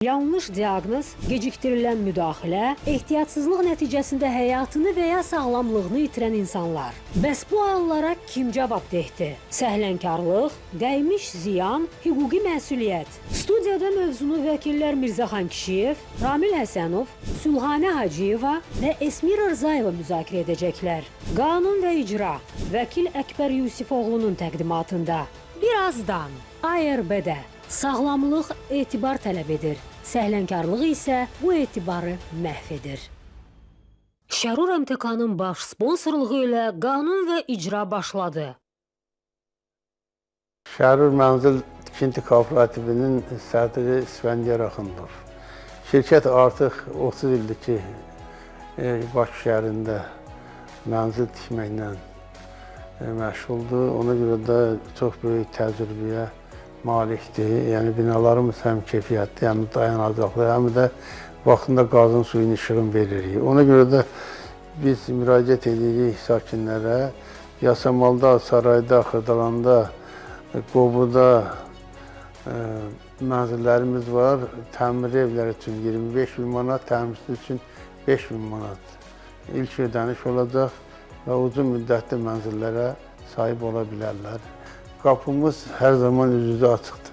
Yanlış diaqnoz, gecikdirilən müdaxilə, ehtiyatsızlıq nəticəsində həyatını və ya sağlamlığını itirən insanlar. Bəs bu hallara kim cavabdehdir? Səhlənkarlıq, dəymiş ziyan, hüquqi məsuliyyət. Studiyada mövzunu vəkillər Mirzəxan Kişiyev, Ramil Həsənov, Sülhanə Hacıyeva və Esmira Rzayeva müzakirə edəcəklər. Qanun və icra vəkil Əkbər Yusifoğlunun təqdimatında. Birazdan ARB-də sağlamlıq etibar tələb edir. Səhlənkarlıq isə bu etibarı məhv edir. Şərur MTK-nın baş sponsorluğu ilə Qanun və icra başladı. Şərur Mənzil Tikinti Kooperativinin sədri İsfəndiyar Axundov. Şirkət artıq 30 ildir ki, Bakı şəhərində mənzil tikməklə məşğuldur. Ona görə də çox böyük təcrübəyə malikdir. Yəni binalarımız həm keyfiyyətli, həm dayanacaqlı, həm də vaxtında qazın, suyun, işığını veririk. Ona görə də biz müraciət edirik sakinlərə. Yasamalda, Sarayda, Xırdalanda, Qobuda mənzillərimiz var. Təmirli evlər üçün 25 min manat, təmirsiz üçün 5 min manat ilk ödəniş olacaq və uzun müddətli mənzillərə sahib ola bilərlər. Qapımız hər zaman üz-üzə açıqdır.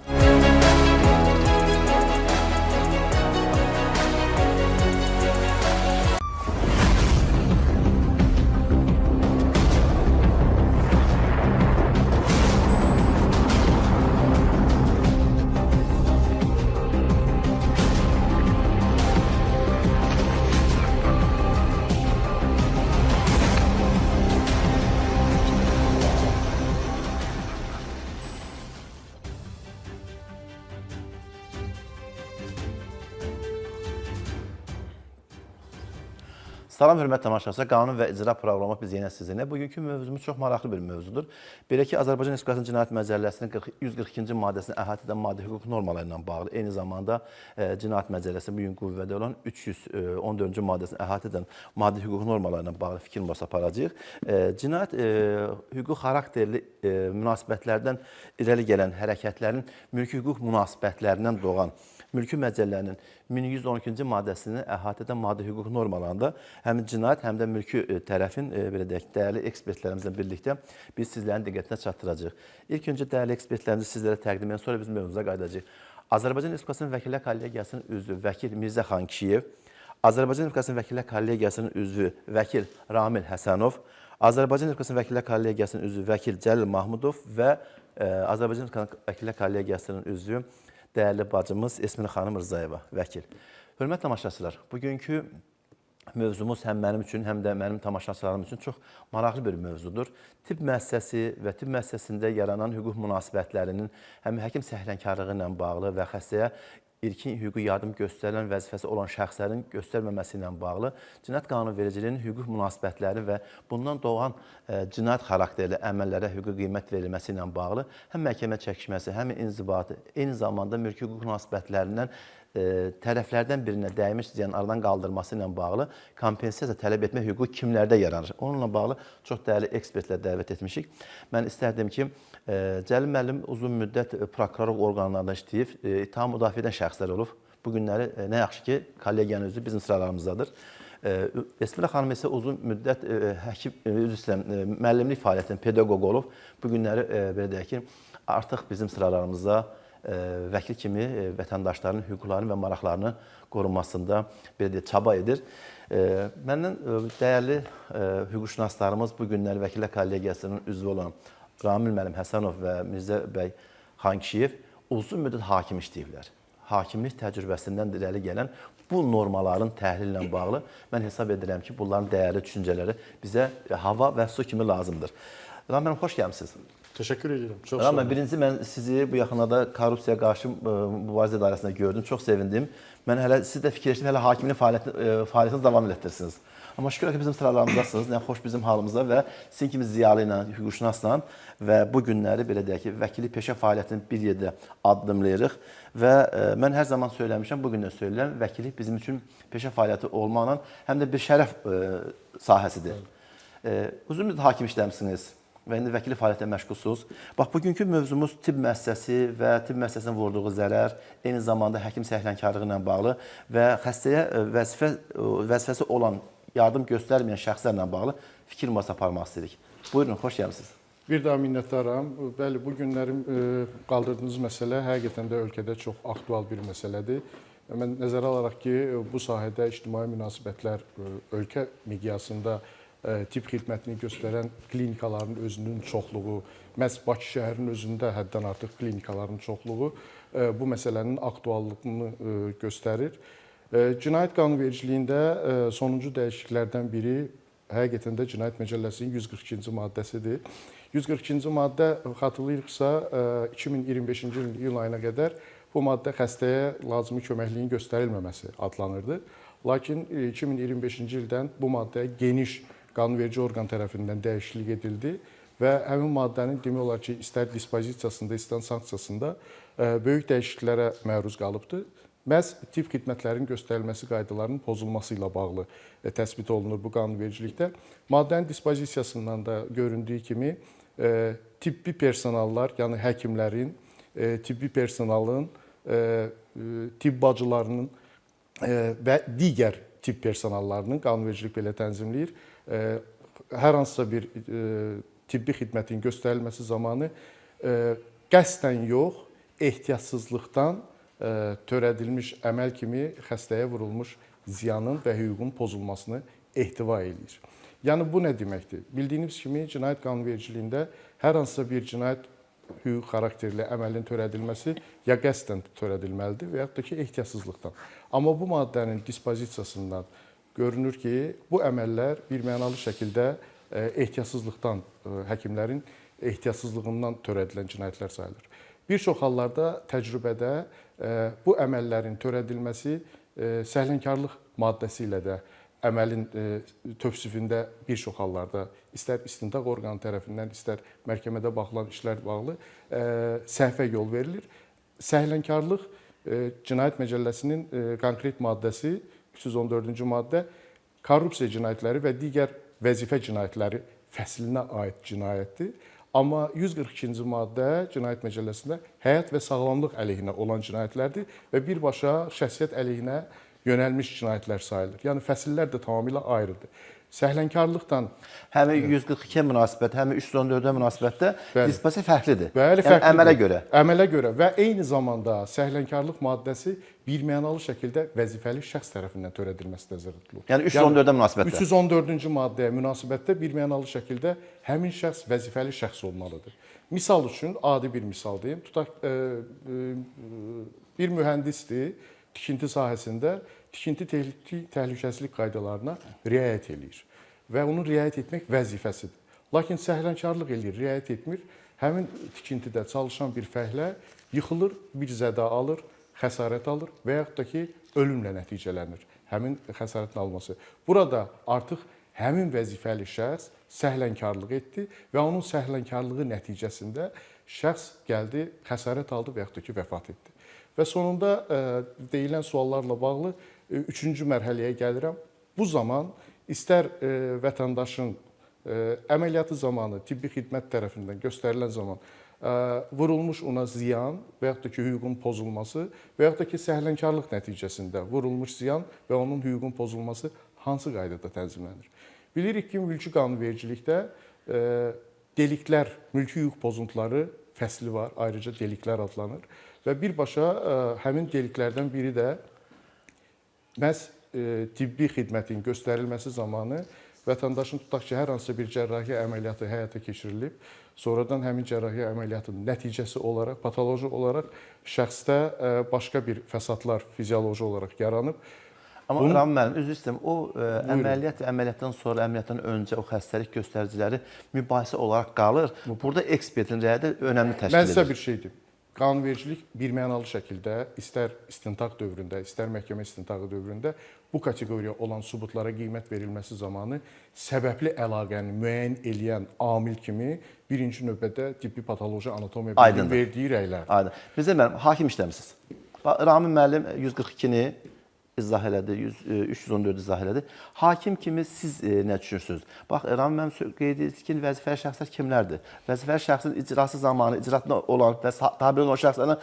Salam hörmətli tamaşaçılar, Qanun və İcra proqramı biz yenə sizinlə. Bugünkü mövzumuz çox maraqlı bir mövzudur. Belə ki, Azərbaycan Respublikasının Cinayət Məcəlləsinin 142-ci maddəsini əhatə edən maddi hüquq normaları ilə bağlı, eyni zamanda Cinayət Məcəlləsinin bu gün qüvvədə olan 314-cü maddəsini əhatə edən maddi hüquq normaları ilə bağlı fikir mübadiləsi aparacağıq. Cinayət hüquqi xarakterli münasibətlərdən irəli gələn hərəkətlərin mülki hüquq münasibətlərindən doğan Mülki Məcəllənin 1112-ci maddəsini əhatə edən maddi hüquq normalarında həm cinayət, həm də mülki tərəfin belə deyək, dəyərli ekspertlərimizlə birlikdə biz sizlərin diqqətinə çatdıracağıq. İlk öncə dəyərli ekspertlərimizi sizlərə təqdim edən, sonra biz mövzumuza qayıdacağıq. Azərbaycan Respublikasının Vəkillər Kollegiyasının üzvü vəkil Mirzəxan Kişiyev, Azərbaycan Respublikasının Vəkillər Kollegiyasının üzvü vəkil Ramil Həsənov, Azərbaycan Respublikasının Vəkillər Kollegiyasının üzvü vəkil Cəlil Mahmudov və Azərbaycan Respublikasının Vəkillər Kollegiyasının üzvü dəyərli bacımız Esmina xanım Rzayeva, vəkil. Hörmətli tamaşaçılar, bugünkü mövzumuz həm mənim üçün, həm də mənim tamaşaçılarım üçün çox maraqlı bir mövzudur. Tibb müəssisəsi və tibb müəssisəsində yaranan hüquq münasibətlərinin həm həkim səhlənkarlığı ilə bağlı və xəstəyə ilkin hüquqi yardım göstərilən vəzifəsi olan şəxslərin göstərməməsi ilə bağlı cinayət qanunvericiliyinin hüquq münasibətləri və bundan doğan cinayət xarakterli əməllərə hüquqi qiymət verilməsi ilə bağlı həm məhkəmə çəkişməsi, həm inzibati, eyni zamanda mülki hüquq münasibətlərindən tərəflərdən birinə dəymiş ziyan aradan qaldırması ilə bağlı kompensasiya tələb etmə hüququ kimlərdə yaranır? Onunla bağlı çox dəyərli ekspertlər dəvət etmişik. Mən istərdim ki, Cəlil müəllim uzun müddət prokurorluq orqanlarında işləyib, ittiham müdafiə edən şəxslər olub. Bu günləri nə yaxşı ki, kollegiyanın özü bizim sıralarımızdadır. Esmira xanım isə uzun müddət həkim, üzr istəyirəm, müəllimlik fəaliyyətinin pedaqoqu olub. Bu günləri belə deyək ki, artıq bizim sıralarımızda vəkil kimi vətəndaşların hüquqlarını və maraqlarını qorunmasında belə deyək, çaba edir. Məndən dəyərli hüquqşünaslarımız bu günləri Vəkillər Kollegiyasının üzvü olan Ramil müəllim Həsənov və Mirzə bəy Xankişiyev uzun müddət hakim işləyiblər. Hakimlik təcrübəsindən irəli gələn bu normaların təhlili ilə bağlı mən hesab edirəm ki, bunların dəyərli düşüncələri bizə hava və su kimi lazımdır. Ramil müəllim, xoş gəlmisiniz. Teşekkür ederim. Çok Ramil sağ olun. birincisi mən sizi bu yaxınlarda korrupsiyaya qarşı mübarizə idarəsində gördüm. Çox sevindim. Mən hələ siz də fikirləşdim, hələ hakimlik fəaliyyətinizi davam elətdirirsiniz. Amma şükür ki, bizim sıralarımızdasınız. Nə xoş bizim halımıza və sizin kimi ziyalı ilə, hüquqşünasla və bu günləri belə deyək ki, vəkillik peşə fəaliyyətini bir yerdə addımlayırıq və mən hər zaman söyləmişəm, bu gün də söyləyirəm, vəkillik bizim üçün peşə fəaliyyəti olmaqla həm də bir şərəf sahəsidir. Uzun müddət hakim işləmisiniz. və indi vəkili fəaliyyətlə məşğulsunuz. Bax, bugünkü mövzumuz tibb müəssisəsi və tibb müəssisəsinin vurduğu zərər, eyni zamanda həkim səhlənkarlığı ilə bağlı və xəstəyə vəzifəsi olan yardım göstərməyən şəxslərlə bağlı fikir mübadiləsi aparmaq istəyirik. Buyurun, xoş gəlmisiniz. Bir daha minnətdaram. Bəli, bu günlərim qaldırdığınız məsələ həqiqətən də ölkədə çox aktual bir məsələdir. Mən nəzərə alaraq ki, bu sahədə ictimai münasibətlər ölkə miqyasında tibb xidmətini göstərən klinikaların özünün çoxluğu, məhz Bakı şəhərinin özündə həddən artıq klinikaların çoxluğu bu məsələnin aktuallığını göstərir. Cinayət qanunvericiliyində sonuncu dəyişikliklərdən biri həqiqətən də Cinayət Məcəlləsinin 142-ci maddəsidir. 142-ci maddə xatırlayırıqsa 2025-ci ilin iyul ayına qədər bu maddə xəstəyə lazımi köməkliyin göstərilməməsi adlanırdı. Lakin 2025-ci ildən bu maddəyə geniş qanunverici orqan tərəfindən dəyişiklik edildi və həmin maddənin demək olar ki, istər dispozisiyasında, istər sanksiyasında böyük dəyişikliklərə məruz qalıbdır. Məhz tibb xidmətlərinin göstərilməsi qaydalarının pozulması ilə bağlı təsbit olunur bu qanunvericilikdə. Maddənin dispozisiyasından da göründüyü kimi tibbi personallar, yəni həkimlərin, tibbi personalın, tibb bacılarının və digər tibb personallarının qanunvericilik belə tənzimləyir. Hər hansısa bir tibbi xidmətin göstərilməsi zamanı qəsdən yox, ehtiyatsızlıqdan törədilmiş əməl kimi xəstəyə vurulmuş ziyanın və hüququn pozulmasını ehtiva eləyir. Yəni bu nə deməkdir? Bildiyiniz kimi cinayət qanunvericiliyində hər hansısa bir cinayət hüquq xarakterli əməlin törədilməsi ya qəsdən törədilməlidir və yaxud da ki, ehtiyatsızlıqdan. Amma bu maddənin dispozisiyasından görünür ki, bu əməllər birmənalı şəkildə ehtiyatsızlıqdan, həkimlərin ehtiyatsızlığından törədilən cinayətlər sayılır. Bir çox hallarda təcrübədə bu əməllərin törədilməsi səhlənkarlıq maddəsi ilə də əməlin tövsifində bir çox hallarda istər istintaq orqanı tərəfindən, istər məhkəmədə baxılan işlər bağlı səhvə yol verilir. Səhlənkarlıq Cinayət Məcəlləsinin konkret maddəsi 314-cü maddə korrupsiya cinayətləri və digər vəzifə cinayətləri fəslinə aid cinayətdir. Amma 142-ci maddə Cinayət Məcəlləsində həyat və sağlamlıq əleyhinə olan cinayətlərdir və birbaşa şəxsiyyət əleyhinə yönəlmiş cinayətlər sayılır. Yəni fəsillər də tamamilə ayrıdır. Səhlənkarlıqla Həm 142-yə münasibət, həm 314-ə münasibətdə dispozisiya fərqlidir. Bəli, yəni fərqlidir. Əmələ görə. Əmələ görə və eyni zamanda səhlənkarlıq maddəsi birmənalı şəkildə vəzifəli şəxs tərəfindən törədilməsi nəzərdə tutulur. Yəni 314-ə münasibətdə. 314-cü maddəyə münasibətdə birmənalı şəkildə həmin şəxs vəzifəli şəxs olmalıdır. Misal üçün, adi bir misal deyim. Tutaq, bir mühəndisdir, tikinti sahəsində tikinti təhlükəsizlik qaydalarına riayət eləyir və onu riayət etmək vəzifəsidir. Lakin səhlənkarlıq eləyir, riayət etmir. Həmin tikintidə çalışan bir fəhlə yıxılır, bir zədə alır, xəsarət alır və yaxud da ki, ölümlə nəticələnir həmin xəsarətin alması. Burada artıq həmin vəzifəli şəxs səhlənkarlıq etdi və onun səhlənkarlığı nəticəsində şəxs gəldi, xəsarət aldı və yaxud da ki, vəfat etdi. Və sonunda deyilən suallarla bağlı üçüncü mərhələyə gəlirəm. Bu zaman istər vətəndaşın əməliyyatı zamanı tibbi xidmət tərəfindən göstərilən zaman vurulmuş ona ziyan və yaxud da ki, hüququn pozulması və yaxud da ki, səhlənkarlıq nəticəsində vurulmuş ziyan və onun hüququn pozulması hansı qaydada tənzimlənir? Bilirik ki, mülki qanunvericilikdə deliklər, mülki hüquq pozuntuları fəsli var, ayrıca deliklər adlanır və birbaşa həmin deliklərdən biri də məhz tibbi xidmətin göstərilməsi zamanı vətəndaşın tutaq ki, hər hansısa bir cərrahi əməliyyatı həyata keçirilib, sonradan həmin cərrahi əməliyyatın nəticəsi olaraq, patoloji olaraq şəxsdə başqa bir fəsadlar fizioloji olaraq yaranıb. Amma Ramin müəllim, üzr istəyirəm, o əməliyyat, əməliyyatdan sonra, əməliyyatdan öncə o xəstəlik göstəriciləri mübahisə olaraq qalır. Burada ekspertin rəyi də önəmli təşkil Mən sizə edir. bir şey deyim. Qanunvericilik birmənalı şəkildə istər istintaq dövründə, istər məhkəmə istintağı dövründə bu kateqoriya olan sübutlara qiymət verilməsi zamanı səbəbli əlaqəni müəyyən eləyən amil kimi birinci növbədə tibbi patoloji anatomiya Aydındır. verdiyi rəylərdir. Aydın. Mirzə müəllim, hakim işləmisiniz. Bax, Ramin müəllim 142-ni izah elədi, 314 izah elədi. Hakim kimi siz nə düşünürsünüz? Bax, Ramin müəllim qeyd etdi ki, vəzifəli şəxslər kimlərdir? Vəzifəli şəxsin icrası zamanı icraatında olan və tabe olan şəxslərlə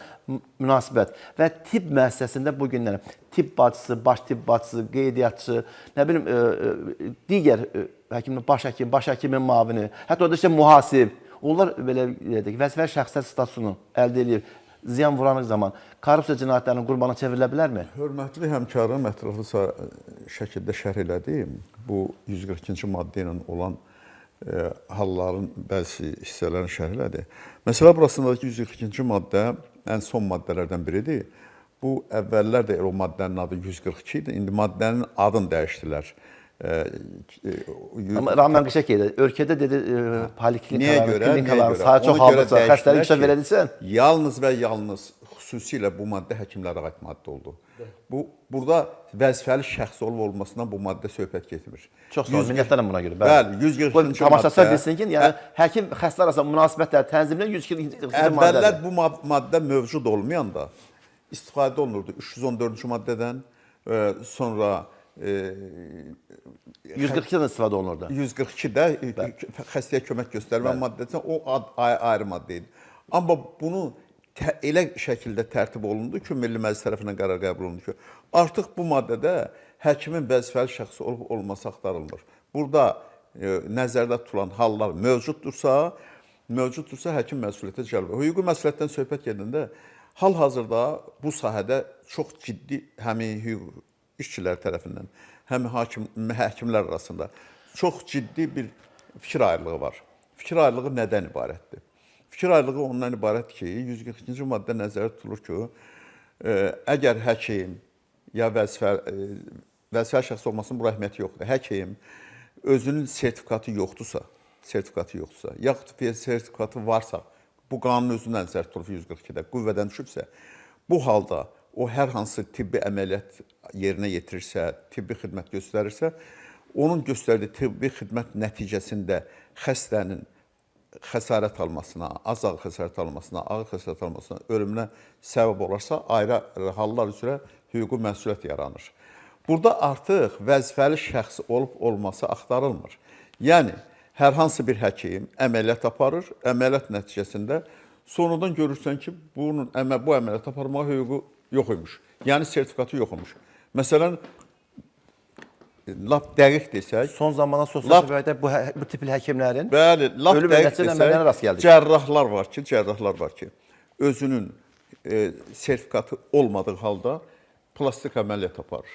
münasibət və tibb müəssisəsində bu günlər tibb bacısı, baş tibb bacısı, qeydiyyatçı, nə bilim digər həkimlər, baş həkim, baş həkimin müavini, hətta orada işte mühasib, onlar belə deyək, vəzifəli şəxslər statusunu əldə eləyir. Ziyan vuran zaman korrupsiya cinayətlərinin qurbanına çevrilə bilərmi? Hörmətli həmkarım ətraflı şəkildə şərh elədi. Bu 142-ci maddə ilə olan halların bəzi hissələrini şərh elədi. Məsələ burasındakı 142-ci maddə ən son maddələrdən biridir. Bu əvvəllər də elə o maddənin adı 142 idi. İndi maddənin adını dəyişdilər. Amma Ramin müəllim qəşəng qeyd etdi. Ölkədə dedi poliklinikaların sayı çoxaldıqca xəstəlik inkişaf elədikcə yalnız və yalnız xüsusilə bu maddə həkimlərə aid maddə oldu. Bu burada vəzifəli şəxs olub olmasından bu maddə söhbət getmir. Çox sağ olun, minnətdaram buna görə. Bəli, 142-ci maddə. Tamaşaçılar bilsin ki, yəni həkim xəstə arasında münasibətlər tənzimləyən 142-ci maddədir. Əvvəllər bu maddə mövcud olmayanda istifadə olunurdu 314-cü maddədən, sonra 142-dən istifadə olunurdu. 142-də xəstəyə kömək göstərmə maddəsində o ad, ayrı maddə idi. Amma bunu elə şəkildə tərtib olundu ki, Milli Məclis tərəfindən qərar qəbul olundu ki, artıq bu maddədə həkimin vəzifəli şəxs olub olması axtarılmır. Burada nəzərdə tutulan hallar mövcuddursa, həkim məsuliyyətə cəlb olunur. Hüquqi məsuliyyətdən söhbət gedəndə hal-hazırda bu sahədə çox ciddi həm hüquq işçilər tərəfindən, həm həkimlər arasında çox ciddi bir fikir ayrılığı var. Fikir ayrılığı nədən ibarətdir? Fikir ayrılığı ondan ibarət ki, 142-ci maddə nəzərdə tutulur ki, əgər həkim ya vəzifəli şəxs olmasının bura əhəmiyyəti yoxdur. Həkim özünün sertifikatı yoxdursa, yaxud sertifikatı varsa, bu qanun özündən nəzərdə tutulur 142-də, qüvvədən düşübsə, bu halda o hər hansı tibbi əməliyyat yerinə yetirirsə, tibbi xidmət göstərirsə, onun göstərdiyi tibbi xidmət nəticəsində xəstənin xəsarət almasına, az ağır xəsarət almasına, ağır xəsarət almasına, ölümünə səbəb olarsa, ayrı hallar üzrə hüquqi məsuliyyət yaranır. Burada artıq vəzifəli şəxs olub olması axtarılmır. Yəni, hər hansı bir həkim əməliyyat aparır, əməliyyat nəticəsində sonradan görürsən ki, bu əməliyyat aparmağa hüququ yox imiş. Yəni, sertifikatı yox imiş. Məsələn, lap dəqiq desək... Son zamanlar sosial şəbəkədə bu tipli həkimlərin bəli, lap ölüm dəqiq desək, rast gəldik. Cərrahlar var ki, özünün sertifikatı olmadığı halda plastik əməliyyat aparır.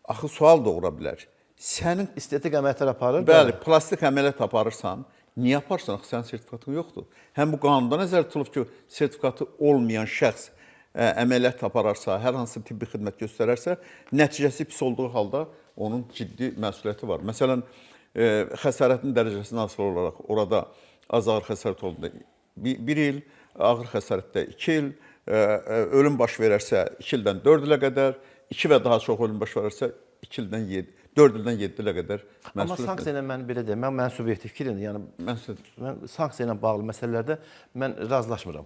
Axı, sual doğura bilər. Sənin estetik əməliyyatlar aparır. Bəli, plastik əməliyyat aparırsan, niyə aparırsan? Axı, sənin sertifikatın yoxdur. Həm bu qanunda nəzərdə tutulub ki, sertifikatı olmayan şəxs əməliyyat apararsa, hər hansı tibbi xidmət göstərərsə, nəticəsi pis olduğu halda onun ciddi məsuliyyəti var. Məsələn, xəsarətin dərəcəsindən asılı olaraq orada az ağır xəsarət olduğunda 1 il, ağır xəsarətdə 2 il, ölüm baş verərsə 2 ildən 4 ilə qədər, 2 və daha çox ölüm baş verərsə 2 ildən 7, 4 ildən 7 ilə qədər məsuliyyət. Amma sanksiya ilə mən belə deyim, mən subyektiv fikrimdir. Yəni mən sanksiya ilə bağlı məsələlərdə mən razılaşmıram.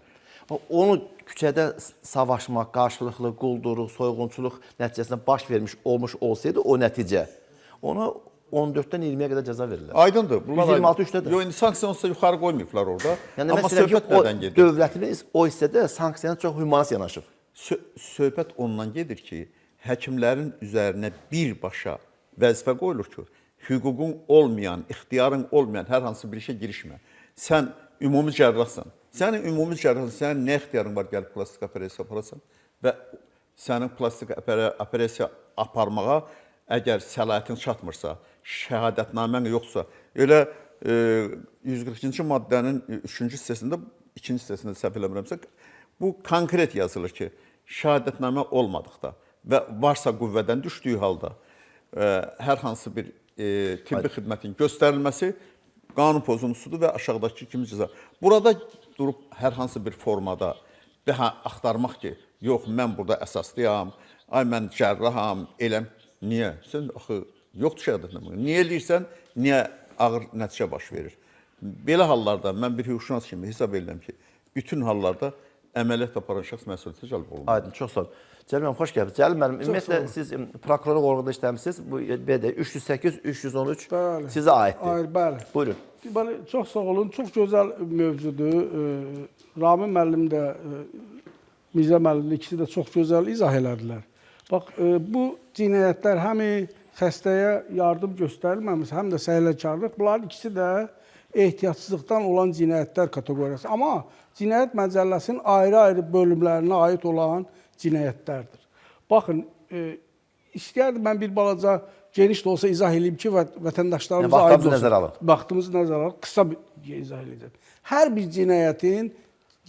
Onu küçədə savaşmaq, qarşılıqlı quldurluq, soyğunçuluq nəticəsində baş vermiş olmuş olsaydı o nəticə, ona 14-dən 20-yə qədər cəza verirlər. Aydındır. 126 3-dədir. Yox, indi sanksiya olsa yuxarı qoymayıblar orada. Yəni, amma söhbət nədən gedir? Dövlətimiz o hissədə sanksiyana çox humanist yanaşıb. Söhbət ondan gedir ki, həkimlərin üzərinə birbaşa vəzifə qoyulur ki, hüququn olmayan, ixtiyarın olmayan hər hansı bir işə girişmə. Sən ümumi cərrahsan. Sənin ümumi cərrahsan, sənin nə ixtiyarın var gəlib plastik operasiya aparasan və sənin plastik operasiya aparmağa əgər səlahiyyətin çatmırsa, şəhadətnamən yoxsa, elə 142-ci maddənin 3-cü hissəsində, 2-ci hissəsində səhv eləmirəmsə, bu konkret yazılır ki, şəhadətnamə olmadıqda və varsa qüvvədən düşdüyü halda hər hansı bir tibbi xidmətin göstərilməsi qanun pozuntusudur və aşağıdakı kimi cəza. Burada durub hər hansı bir formada daha axtarmaq ki, yox, mən burada əsaslıyam, ay mən cərraham, eləm. Niyə? Sən axı yoxdur şəhadətnamə. Niyə eləyirsən? Niyə ağır nəticə baş verir? Belə hallarda mən bir hüquqşünas kimi hesab edirəm ki, bütün hallarda əməliyyat aparan şəxs məsuliyyətə cəlb olunmalıdır. Aydın, çox sağ olun. Cəlil müəllim, xoş gəlmisiniz. Cəlil müəllim, ümumiyyətlə siz prokurorluq orqanında işləmisiniz. Bu belə deyək, 308, 313 Bəli. sizə aiddir. Hayır, bəli. Buyurun. Deməli, çox sağ olun. Çox gözəl mövzudur. Ramin müəllim də, Mirzə müəllim də ikisi də çox gözəl izah elədilər. Bax, bu cinayətlər həm xəstəyə yardım göstərilməmiş, həm də səhlənkarlıq, bunların ikisi də ehtiyatsızlıqdan olan cinayətlər kateqoriyası. Amma Cinayət Məcəlləsinin ayrı-ayrı bölümlərinə aid olan cinayətlərdir. Baxın, istəyərdim mən bir balaca geniş də olsa izah eləyim ki, vətəndaşlarımıza Yəni, aid vaxtımızı olsun. nəzərə alın. Vaxtımızı nəzərə alın. Qısa bir izah eləyəcəm. Hər bir cinayətin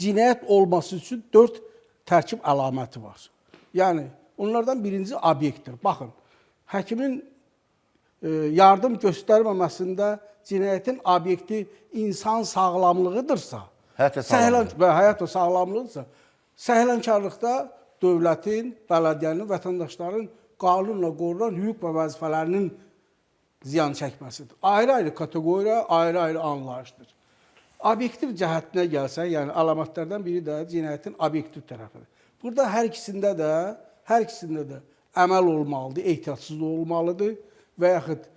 cinayət olması üçün 4 tərkib əlaməti var. Yəni onlardan birinci obyektdir. Baxın, həkimin yardım göstərməməsində cinayətin obyekti insan sağlamlığıdırsa, Həyat və sağlamlığı. və həyat və sağlamlığıdırsa, səhlənkarlıqda dövlətin, bələdiyyənin, vətəndaşların qanunla qorunan hüquq və vəzifələrinin ziyan çəkməsidir. Ayrı-ayrı kateqoriya, ayrı-ayrı anlayışdır. Obyektiv cəhətinə gəlsək, yəni əlamətlərdən biri də cinayətin obyektiv tərəfidir. Burada hər ikisində də əməl olmalıdır, ehtiyatsız olmalıdır və yaxud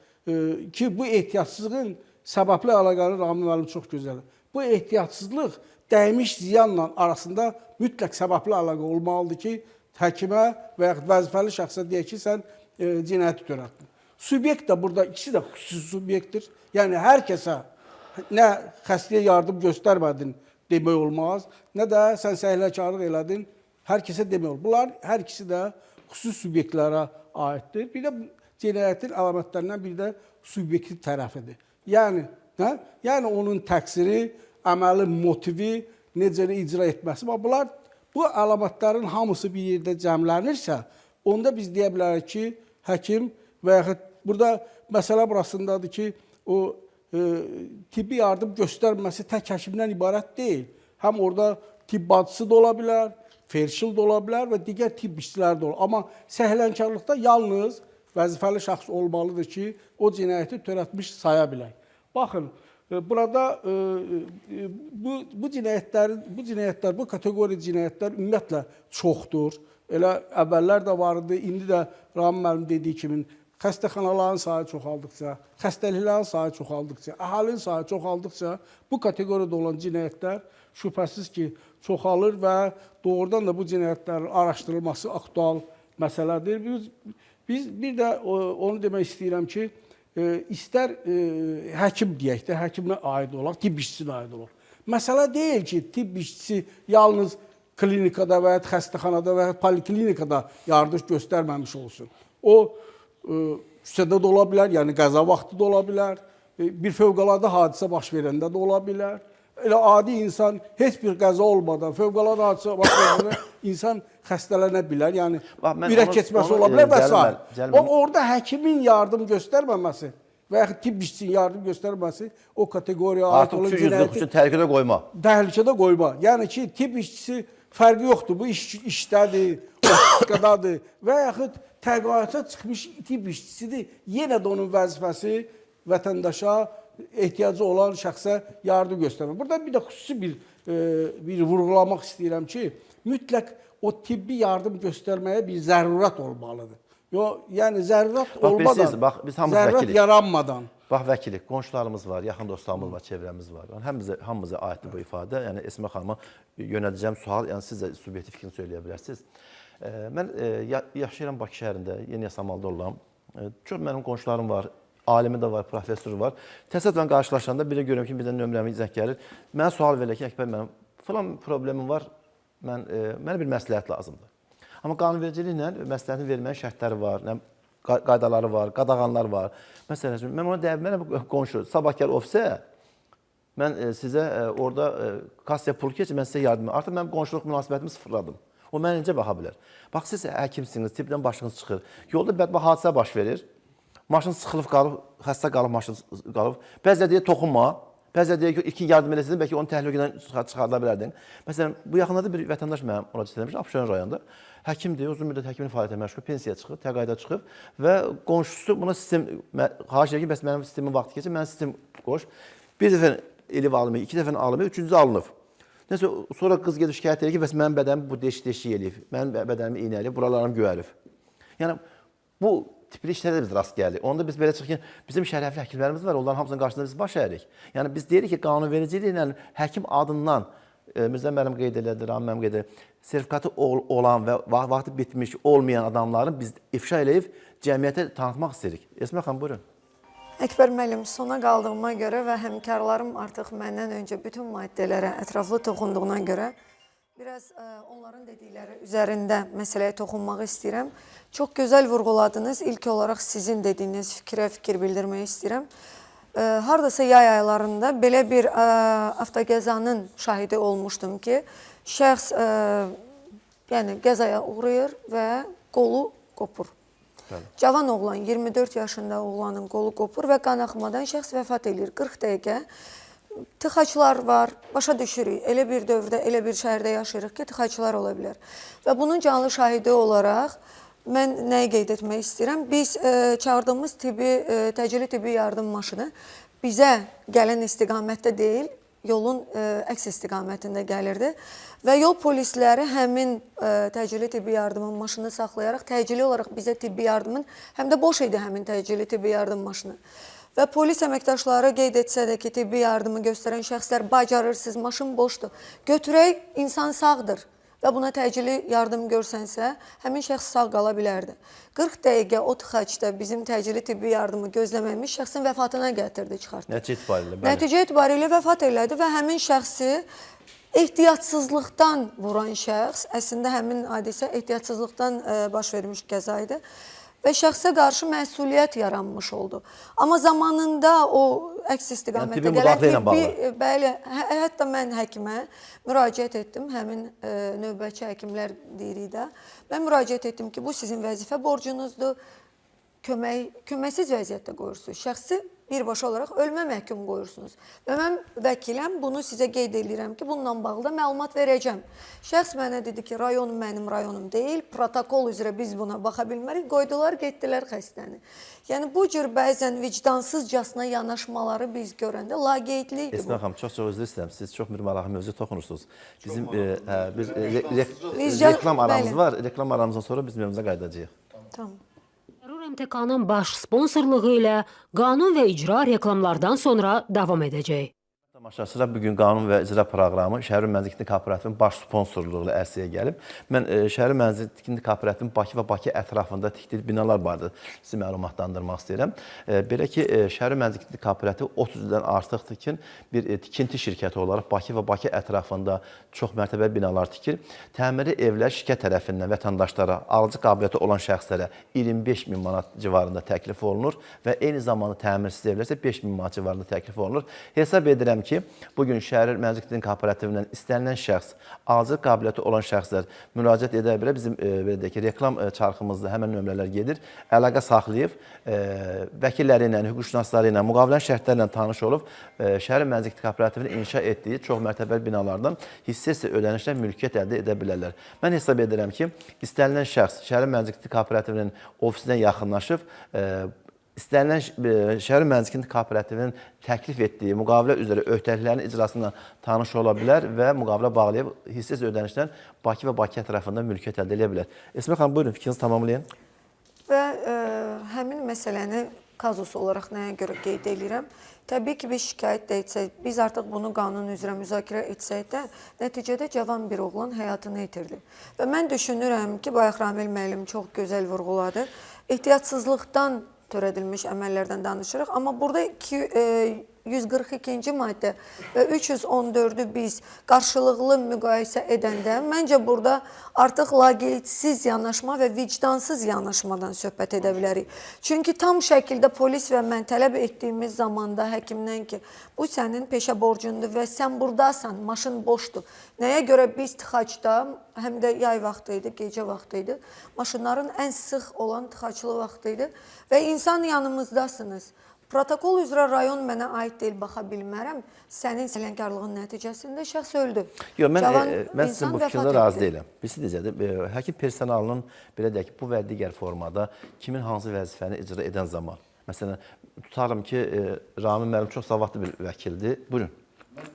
ki, bu ehtiyatsızlığın səbəbli əlaqəni Ramin müəllim çox gözəldir. Bu ehtiyatsızlıq dəymiş ziyanla arasında mütləq səbəbli əlaqə olmalıdır ki, həkimə və yaxud vəzifəli şəxsə deyək ki, sən cinayəti törətdin. Subyekt də burada ikisi də xüsusi subyektdir. Yəni hər kəsə nə xəstəyə yardım göstərmədin demək olmaz, nə də sən səhlənkarlıq elədin, hər kəsə demək olmaz. Bunlar hər ikisi də xüsusi subyektlərə aiddir. Bir də cinayətin əlamətlərindən biri də subyektiv tərəfidir. Yəni, nə? Yəni onun təqsiri, əməlin motivi, necə icra etməsi. Bax, bunlar, bu əlamətlərin hamısı bir yerdə cəmlənirsə, onda biz deyə bilərik ki, həkim və yaxud burada məsələ burasındadır ki, o tibbi yardım göstərməsi tək həkimdən ibarət deyil. Həm orada tibb bacısı da ola bilər, felçer də ola bilər və digər tibb işçiləri də ola. Amma səhlənkarlıqda yalnız vəzifəli şəxs olmalıdır ki, o cinayəti törətmiş saya bilək. Baxın, burada bu cinayətlər, bu kateqoriya cinayətlər ümumiyyətlə çoxdur. Elə əvvəllər də var idi, indi də Ramin müəllim dediyi kimi xəstəxanaların sayı çoxaldıqca, xəstəliklərin sayı çoxaldıqca, əhalinin sayı çoxaldıqca bu kateqoriyada olan cinayətlər şübhəsiz ki, çoxalır və doğrudan da bu cinayətlərin araşdırılması aktual məsələdir. Biz bir də onu demək istəyirəm ki, istər həkim deyək də, həkimə aid olaq, tibb işçisinə aid olaq. Məsələ deyil ki, tibb işçisi yalnız klinikada və ya xəstəxanada və ya poliklinikada yardım göstərməmiş olsun. O küçədə də ola bilər, yəni qəza vaxtı da ola bilər, bir fövqəladə hadisə baş verəndə də ola bilər. Elə adi insan heç bir qəza olmadan, fövqəladə hadisə baş verəndə insan xəstələnə bilər, yəni ürək keçməsi ola bilər və s. Orada həkimin yardım göstərməməsi və yaxud tibb işçisinin yardım göstərməsi o kateqoriyaya aid olan cinayəti təhlükədə qoyma. Təhlükədə qoyma. Yəni ki, tibb işçisi fərqi yoxdur. Bu işdədir, otpuskadadır və yaxud təqaüdə çıxmış tibb işçisidir. Yenə də onun vəzifəsi vətəndaşa ehtiyacı olan şəxsə yardım göstərmək. Burada bir də xüsusi bir vurğulamaq istəyirəm ki, mütləq o tibbi yardım göstərməyə bir zərurət olmalıdır. Yo, yəni zərurət olmadan, bax, biz hamımız zərurət vəkilik. yaranmadan. Bax vəkilik, qonşularımız var, yaxın dostlarımız var, çevrəmiz var. Yəni hamımıza aiddir bu ifadə. Yəni Esmə xanıma yönəldəcəyim sual, yəni siz də subyektiv fikrini söyləyə bilərsiniz. Mən yaşayıram Bakı şəhərində, Yeni Yasamalda oluram. Çox mənim qonşularım var, alimi də var, professoru var. Təsadüfən qarşılaşanda bir də görürəm ki, birdən nömrəmi zəng gəlir. Mənə sual verir ki, Əkbər mənim filan problemim var, mənə bir məsləhət lazımdır. Amma qanunvericiliklə məsləhətin verməyin şərtləri var, qaydaları var, qadağanlar var. Məsələn, mən ona deyə bilmərəm, qonşu, sabah gəl ofisə, mən sizə orada kassaya pul keçir, mən sizə yardım edirəm. Artıq mən qonşuluq münasibətimi sıfırladım. O mənə necə baxa bilər? Bax, siz həkimsiniz, tibbdən başınız çıxır. Yolda bədbəxt hadisə baş verir. Maşın sıxılıb qalıb, xəstə qalıb, maşın qalıb. Bəzən deyir, toxunma. Bəzən deyir ki, ilkin yardım eləsəydin, bəlkə onu təhlükədən çıxarda bilərdin. Məsələn, bu yaxınlarda bir vətəndaş mənə müraciət etmiş, Abşeron rayonunda. Həkimdir, uzun müddət həkimlik fəaliyyətə məşğul, pensiyaya çıxıb, təqaüdə çıxıb və qonşusu buna sistem, xahiş edir ki, bəs mənim sistemin vaxtı keçir, mənim sistem qoş. Bir dəfə elif alınıb, iki dəfə alınıb, üçüncü alınıb. Nəsə sonra qız gedib şikayət edir ki, bəs mənim bədənim bu deş-deşik eləyib, mənim bədənimi iynələyib, buralarım göyərib. Yəni bu tipli işlərə də biz rast gəldik. Onda biz belə çıxır ki, bizim şərəfli həkimlərimiz var, onların hamısının qarşısında biz baş əyirik. Yəni biz deyirik ki, qanunvericiliklə həkim adından Mirzə müəllim qeyd elədi, Ramin müəllim qeyd elədi. Sertifikatı olan və vaxtı bitmiş olmayan adamların biz ifşa eləyib cəmiyyətə tanıtmaq istəyirik. Esmə xanım, buyurun. Əkbər müəllim, sona qaldığıma görə və həmkarlarım artıq məndən öncə bütün maddələrə ətraflı toxunduğuna görə biraz onların dedikləri üzərində məsələyə toxunmaq istəyirəm. Çox gözəl vurğuladınız. İlk olaraq sizin dediyiniz fikrə fikir bildirmək istəyirəm. Hardasa yay aylarında belə bir avtoqəzanın şahidi olmuşdum ki, şəxs yəni qəzaya uğrayır və qolu qopur. Bəli. Cavan oğlan, 24 yaşında oğlanın qolu qopur və qan axmadan şəxs vəfat eləyir. 40 dəqiqə tıxaclar var, başa düşürük. Elə bir dövrdə, elə bir şəhərdə yaşayırıq ki, tıxaclar ola bilər. Və bunun canlı şahidi olaraq mən nəyi qeyd etmək istəyirəm? Biz çağırdığımız təcili tibbi yardım maşını bizə gələn istiqamətdə deyil, yolun əks istiqamətində gəlirdi və yol polisləri həmin təcili tibbi yardımın maşını saxlayaraq təcili olaraq bizə tibbi yardımın, həm də boş idi həmin təcili tibbi yardım maşını. Və polis əməkdaşları qeyd etsə də ki, tibbi yardımı göstərən şəxslər bacarırsınız, maşın boşdur. Götürək, insan sağdır və buna təcili yardım görsənsə, həmin şəxs sağ qala bilərdi. 40 dəqiqə o tıxacda bizim təcili tibbi yardımı gözləməyimiz şəxsin vəfatına gətirdi, çıxartdı. Nəticə itibarilə, bəli. Nəticə itibarilə vəfat elədi və həmin şəxsi ehtiyatsızlıqdan vuran şəxs, əslində həmin hadisə ehtiyatsızlıqdan baş vermiş qəza idi və şəxsə qarşı məsuliyyət yaranmış oldu. Amma zamanında o əks istiqamətdə tibbi gələn müdaxilə ilə tibbi, bəli, hətta mən həkimə müraciət etdim, həmin növbətçi həkimlər deyirik də. Mən müraciət etdim ki, bu sizin vəzifə borcunuzdur, köməksiz vəziyyətdə qoyursunuz. Şəxsi birbaşa olaraq ölmə məhkum qoyursunuz. Və mən vəkiləm, bunu sizə qeyd edirəm ki, bununla bağlı da məlumat verəcəm. Şəxs mənə dedi ki, rayon mənim rayonum deyil, protokol üzrə biz buna baxa bilmərik, qoydular, getdilər xəstəni. Yəni bu cür bəzən vicdansızcasına yanaşmaları biz görəndə laqeydlikdir bu. Esmə xanım, çox-çox üzr istəyirəm. Siz çox bir maraqlı mövzuya toxunursunuz. Bizim bir reklam aramız var. Reklam aramızdan sonra biz mövzuya qayıdacağıq. Tamam. MTK-nın baş sponsorluğu ilə qanun və icra reklamlardan sonra davam edəcək. Tamaşaçılar, bugün Qanun və İcra proqramı Şəhərin Mənzil Tikinti Kooperativinin baş sponsorluğu ilə ərsəyə gəlib. Mən Şəhərin Mənzil Tikinti Kooperativinin Bakı və Bakı ətrafında tikdiyi binalar barədə sizi məlumatlandırmaq istəyirəm. Belə ki, Şəhərin Mənzil Tikinti Kooperativi 30 ildən artıqdır ki, bir tikinti şirkəti olaraq Bakı və Bakı ətrafında çox mərtəbəli binalar tikir. Təmiri evlər şirkət tərəfindən vətəndaşlara, alıcı qabiliyyəti olan şəxslərə 25 min manat civarında təklif olunur və eyni zamanda təmirsiz evlər isə 5 min manat civarında təklif olunur. Hesab edirəm ki, bugün Şəhər Mənzil Tikinti Kooperativindən istənilən şəxs, alıcı qabiliyyəti olan şəxslər müraciət edə bilər. Bizim belə deyək ki, reklam çarxımızda həmən nömrələr gedir. Əlaqə saxlayıb, vəkilləri ilə, hüquqşünasları ilə, müqavilənin şərtləri ilə tanış olub, Şəhər Mənzil Tikinti Kooperativinin inşa etdiyi çox mərtəbəli binalardan hissə-hissə ödənişlə mülkiyyət əldə edə bilərlər. Mən hesab edirəm ki, istənilən şəxs Şəhər Mənzil Tikinti Kooperativinin ofisinə yaxınlaşıb, istənilən Şəhər Mənzil Tikinti Kooperativinin təklif etdiyi müqavilə üzrə öhdəliklərin icrasından tanış ola bilər və müqavilə bağlayıb hissə-hissə ödənişlə Bakı və Bakı ətrafında mülkiyyət əldə edə bilər. Esmə xanım, buyurun, fikrinizi tamamlayın. Və həmin məsələni kazus olaraq nəyə görə qeyd edirəm? Təbii ki, biz şikayət də etsək, biz artıq bunu qanun üzrə müzakirə etsək də, nəticədə cavan bir oğlan həyatını itirdi. Və mən düşünürəm ki, bayaq Ramil müəllim çox gözəl vurğuladı, ehtiyatsızlıqdan törədilmiş əməllərdən danışırıq. Amma burada 142-ci maddə və 314-ü biz qarşılıqlı müqayisə edəndə, məncə burada artıq laqeydsiz yanaşma və vicdansız yanaşmadan söhbət edə bilərik. Çünki tam şəkildə polis və mən tələb etdiyimiz zamanda həkimdən ki, bu sənin peşə borcundur və sən buradasan, maşın boşdur. Nəyə görə biz tıxacda, həm də yay vaxtı idi, gecə vaxtı idi, maşınların ən sıx olan tıxaclı vaxtı idi və insan yanımızdasınız. Protokol üzrə rayon mənə aid deyil, baxa bilmərəm. Sənin səhlənkarlığın nəticəsində şəxs öldü. Yox, mən sizin bu fikrinizə razı deyiləm. Bilirsiniz necədir? Həkim personalının belə deyək ki, bu və digər formada kimin hansı vəzifəni icra edən zaman. Məsələn, tutarım ki, Ramin müəllim çox savadlı bir vəkildir. Buyurun. Mən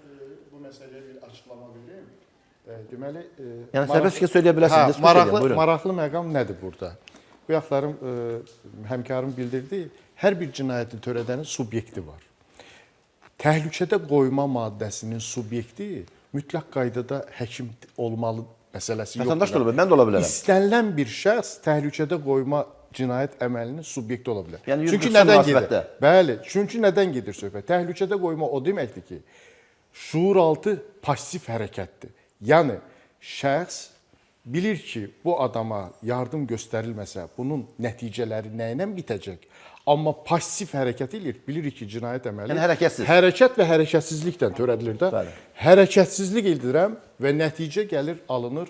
bu məsələyə bir açıqlama vereyim. Deməli, Yəni sərbəst fikir söyləyə bilərsiniz, diskussiya edin, buyurun. Maraqlı məqam nədir burada? Bu yaxlarım həmkarım bildirdi, hər bir cinayəti törədənin subyekti var. Təhlükədə qoyma maddəsinin subyekti mütləq qaydada həkim olmalı məsələsi yoxdur. Vətəndaş da ola bilər, mən də ola bilərəm. İstənilən bir şəxs təhlükədə qoyma cinayət əməlinin subyekti ola bilər. Yəni çünki 140 nədən münasibətdə. gedir? Bəli, çünki nədən gedir söhbət? Təhlükədə qoyma o deməkdir ki, şuuraltı passiv hərəkətdir. Yəni şəxs bilir ki, bu adama yardım göstərilməsə, bunun nəticələri nə ilə bitəcək? Amma passiv hərəkət eləyir, bilirik ki, cinayət əməli Yəni hərəkətsiz. Hərəkət və hərəkətsizliklə törədilir də. Bəli. Hərəkətsizlik eldirəm və nəticə gəlir, alınır.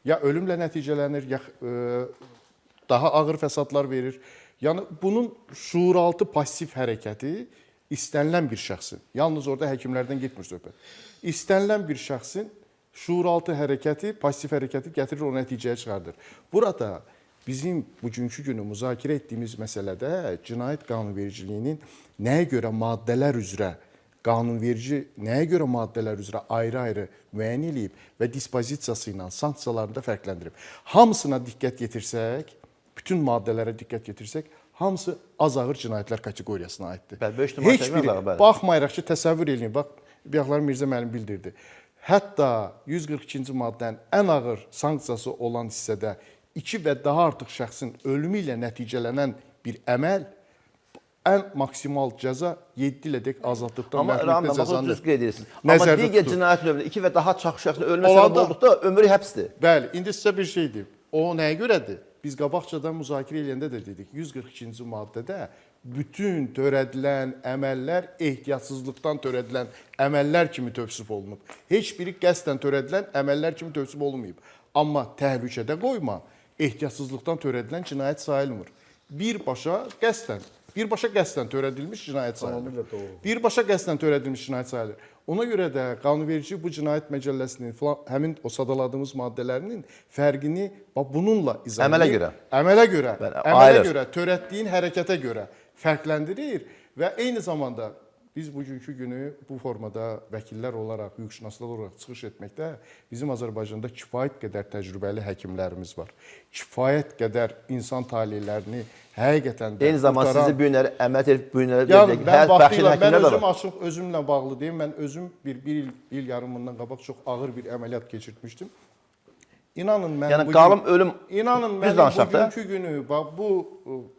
Ya ölümlə nəticələnir, ya daha ağır fəsadlar verir. Yəni bunun şuuraltı passiv hərəkəti istənilən bir şəxsin, yalnız orada həkimlərdən getmir söhbət. İstənilən bir şəxsin şuuraltı hərəkəti, passiv hərəkəti gətirir o nəticəyə çıxardır. Burada bizim bugünkü günü müzakirə etdiyimiz məsələdə cinayət qanunvericiliyinin nəyə görə maddələr üzrə qanunverici nəyə görə maddələr üzrə ayrı-ayrı müəyyən eləyib və dispozisiyası ilə sanksiyalarını da fərqləndirib. Hamısına diqqət yetirsək, bütün maddələrə diqqət yetirsək, hamısı az ağır cinayətlər kateqoriyasına aiddir. Bəli, böyük ehtimal Heç çəkməz biri, ağır, bəli. baxmayaraq ki, təsəvvür eləyin, bax, bayaqlar Mirzə müəllim bildirdi. Hətta 142-ci maddənin ən ağır sanksiyası olan hissədə 2 və daha artıq şəxsin ölümü ilə nəticələnən bir əməl ən maksimal cəza 7 ilə dək azadlıqdan Amma məhrum Ramin etmə bəy, bax, cəzanı düz qeyd edirsiniz. Amma nəzərdə digər tutur. cinayət növünə 2 və daha çox şəxsin ölməsinə səbəb Olanda- olduqda ömrü həbsdir. Bəli, indi sizə bir şey deyim. O nəyə görədir? Biz qabaqcadan müzakirə eləyəndə də dedik, 142-ci maddədə bütün törədilən əməllər ehtiyatsızlıqdan törədilən əməllər kimi tövsif olunub. Heç biri qəsdən törədilən əməllər kimi tövsif olunmayıb. Amma təhlükədə qoyma ehtiyatsızlıqdan törədilən cinayət sayılmır. Birbaşa qəsdən törədilmiş cinayət sayılır. Birbaşa qəsdən törədilmiş cinayət sayılır. Ona görə də qanunverici bu cinayət məcəlləsinin filan həmin o sadaladığımız maddələrinin fərqini bax bununla izah Əmələ edir. görə. Əmələ görə, Bəli, əmələ ayırır. görə, törətdiyin hərəkətə görə fərqləndirir və eyni zamanda biz bugünkü günü bu formada vəkillər olaraq, hüquqşünaslar olaraq çıxış etməkdə bizim Azərbaycanda kifayət qədər təcrübəli həkimlərimiz var. Kifayət qədər insan taleylərini həqiqətən də Eyni zamanda qurtaran- sizi bu günləri əməliyyat edib bu günləri Yəni mən həyat vaxtilə bəxşən mən həkimlər də özüm var. açıq özümlə bağlı deyim. Mən özüm bir il yarım bundan qabaq çox ağır bir əməliyyat keçirtmişdim. İnanın mən Yəni bugün, qalım ölüm İnanın düz mənim danışaq da. bugünkü günü bax bu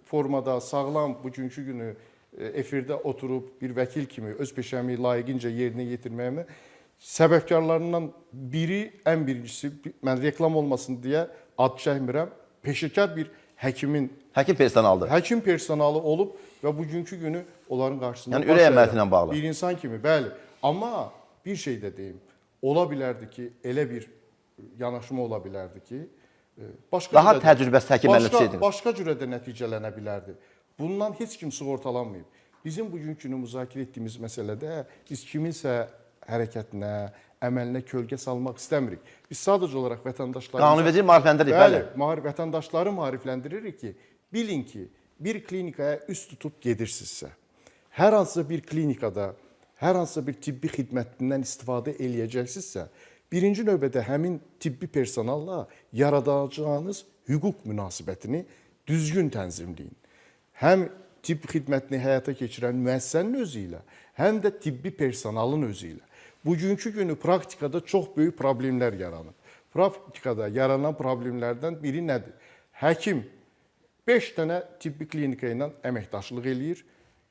formada sağlam bugünkü günü efirdə oturub bir vəkil kimi öz peşəmi layiqincə yerinə yetirməyimə səbəbkarlarından biri, ən birincisi mən reklam olmasın deyə ad çəkmirəm. Peşəkar bir həkimin Həkim personalıdır. həkim personalı olub və bugünkü günü onların qarşısında Yəni baş ürək əyirəm. əməliyyatı ilə bağlı. Bir insan kimi, bəli. Amma bir şey də deyim. Ola bilərdi ki, elə bir yanaşma ola bilərdi ki, başqa Daha cürə də- təcrübəsiz həkimlərlə tutsaydınız. Başqa cürə də nəticələnə bilərdi. Bundan heç kim sığortalanmayıb. Bizim bugünkü günü müzakirə etdiyimiz məsələdə biz kiminsə hərəkətinə, əməlinə kölgə salmaq istəmirik. Biz sadəcə olaraq vətəndaşlarımıza Qanunverici maarifləndiririk, bəli. Bəli, vətəndaşları maarifləndiririk ki, bilin ki, bir klinikaya üst tutub gedirsinizsə, hər hansısa bir klinikada, hər hansısa bir tibbi xidmətindən istifadə eləyəcəksinizsə, birinci növbədə həmin tibbi personalla yaradacağınız hüquq münasibətini düzgün tənzimləyin. Həm tibb xidmətini həyata keçirən müəssisənin özü ilə, həm də tibbi personalın özü ilə. Bugünkü günü praktikada çox böyük problemlər yaranır. Praktikada yaranan problemlərdən biri nədir? Həkim 5 dənə tibbi klinika ilə əməkdaşlıq eləyir.